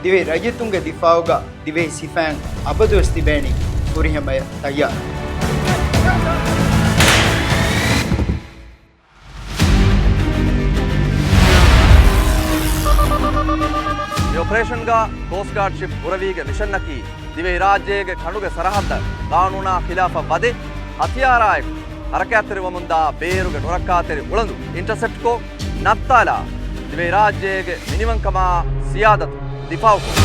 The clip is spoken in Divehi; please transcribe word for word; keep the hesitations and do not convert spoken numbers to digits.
ދިވެހި ރައްޔިތުންގެ ދިފާއުގަ ދިވެހި ސިފައިން އަބަދުވެސް ތިބޭނީ ފުރިހަމަޔަށް ތައްޔާރު. މި އޮޕަރޭޝަންގަ ކޯސްޓް ގާޑް ޝިޕް ހުރަވީގެ މިޝަންއަކީ ދިވެހިރާއްޖޭގެ ކަނޑުގެ ސަރަހައްދަށް ގާނޫނާ ޚިލާފަށް ވަދެ، ހަތިޔާރާއެކު ހަރަކާތްތެރިވަމުންދާ ބޭރުގެ ނުރައްކާތެރި އުޅަނދު އިންޓަސެޕްޓްކޮށް، ނައްތާލާ، ދިވެހިރާއްޖޭގެ މިނިވަންކަމާ ސިޔާދަތު ދިފާއުކޮށް.